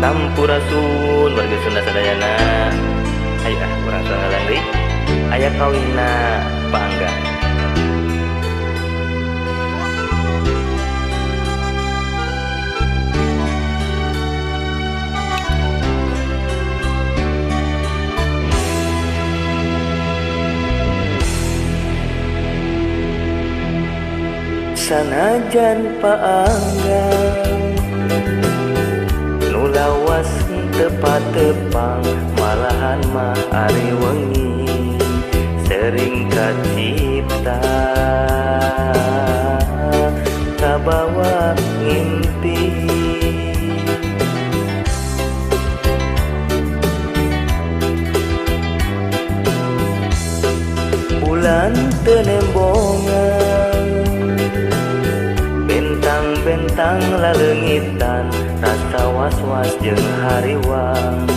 Sampurasun warga Sunda sadayana. Ayo ah urang sorangan deui. Aya kawinna Pak Angga. Sanajan Pak Angga nu lawas tepa-tepang, malahan mah ari wengi sering kacipta kabawa ngimpi. Bulan teu nembongan, bentang-bentang laleungitan, rasa was-was jeung hariwang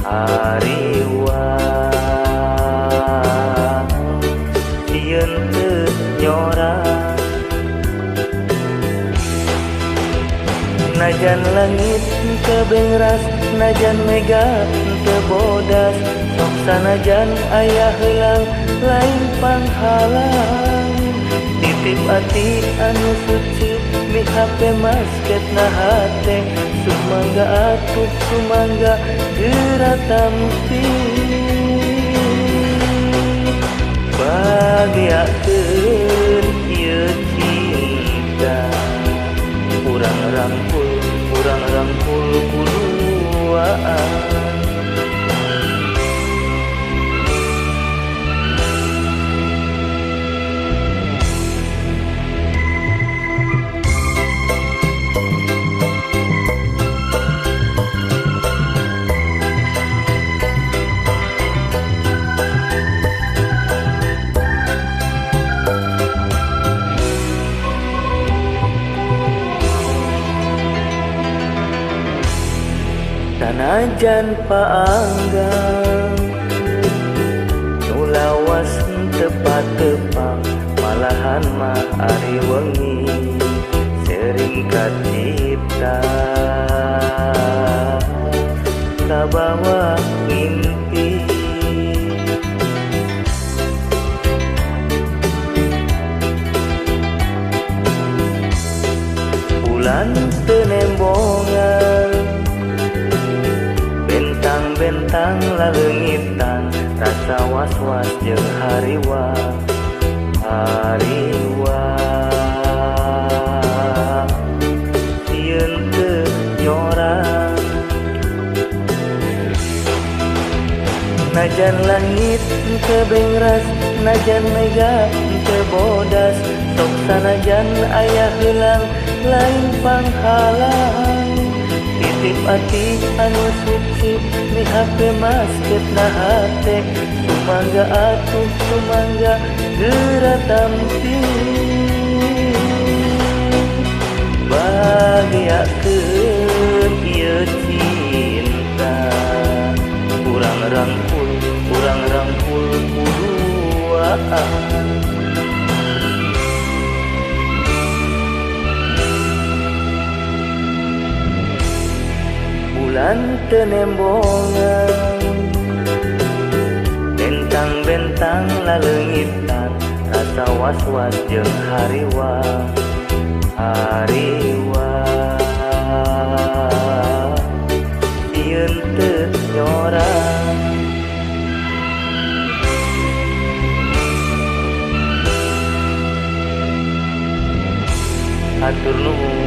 hariwang sieun teu nyorang. Najan langit teu bengras, najan mega teu bodas, sok sanajan aya heulang lain panghalang. Titip ati anu suci mihape masket na hate, sumangga atuh sumangga geura tampi. Bagiakeun ieu cinta, urang rangkul kuluaan. Sanajan Pak Angga nu lawas tepa-tepang, malahan mah ari wengi sering kacipta kabawa ngimpi. Bulan teu nembongan, bentang-bentang laleungitan, rasa was-was jeung hariwang hariwang sieun teu nyorang. Najan langit teu bengras, najan mega teu bodas, sok sanajan aya heulang lain panghalang. Titip ati anu suci mihape masket na hate, sumangga atuh sumangga geura tampi. Bagiakeun ieu cinta, urang rangkul kuluaan. Bulan teu nembongan, bentang-bentang laleungitan, rasa was-was jeung hariwang hariwang sieun teu nyorang. Hatur nuhun.